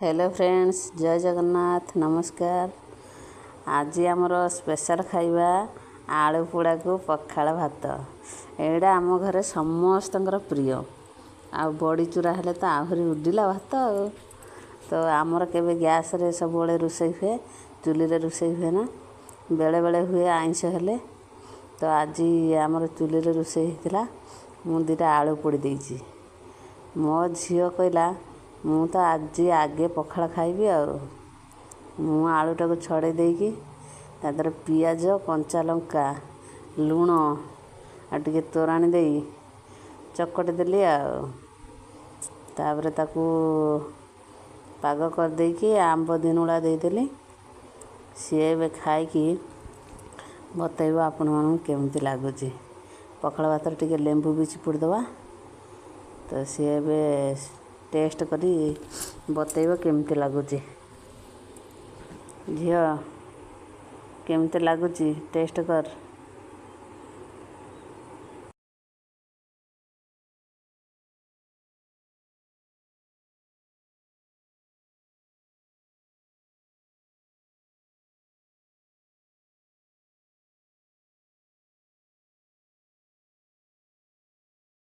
Hello friends, ଜୟ ଜଗନ୍ନାଥ, ନମସ୍କାର। ଆଜି ଆମର ସ୍ପେଶାଲ୍ ଖାଇବା ଆଳୁ ପୋଡ଼ାକୁ ପଖାଳ ଭାତ। ଏଇଟା ଆମ ଘରେ ସମସ୍ତଙ୍କର ପ୍ରିୟ। ଆଉ ବଡ଼ି ଚୁରା ହେଲେ ତ ଆହୁରି ଉଡ଼ିଲା ଭାତ। ଆଉ ତ ଆମର କେବେ ଗ୍ୟାସ୍ରେ ସବୁବେଳେ ରୋଷେଇ ହୁଏ, ଚୁଲିରେ ରୋଷେଇ ହୁଏ ନା, ବେଳେବେଳେ ହୁଏ ଆଇଁଷ ହେଲେ। ତ ଆଜି ଆମର ଚୁଲିରେ ରୋଷେଇ ହେଇଥିଲା। ମୁଁ ଦୁଇଟା ଆଳୁ ପୋଡ଼ି ଦେଇଛି। ମୋ ଝିଅ କହିଲା, ମୁଁ ତ ଆଜି ଆଗେ ପଖାଳ ଖାଇବି। ଆଉ ମୁଁ ଆଳୁଟାକୁ ଛଡ଼େଇ ଦେଇକି ତା ଦେହରେ ପିଆଜ, କଞ୍ଚା ଲଙ୍କା, ଲୁଣ ଆଉ ଟିକେ ତୋରାଣି ଦେଇ ଚକଟି ଦେଲି। ଆଉ ତାପରେ ତାକୁ ପାଗ କରିଦେଇକି ଆମ୍ବ ଦିନୁଳା ଦେଇଦେଲି। ସିଏ ଏବେ ଖାଇକି ବତେଇବ ଆପଣମାନଙ୍କୁ କେମିତି ଲାଗୁଛି। ପଖାଳ ଭାତରେ ଟିକେ ଲେମ୍ବୁ ବି ଚିପୁଡ଼ି ଦେବା। ତ ସିଏ ଏବେ ଟେଷ୍ଟ କରି ବତେଇବ କେମିତି ଲାଗୁଛି। ଝିଅ, କେମିତି ଲାଗୁଛି? ଟେଷ୍ଟ କର।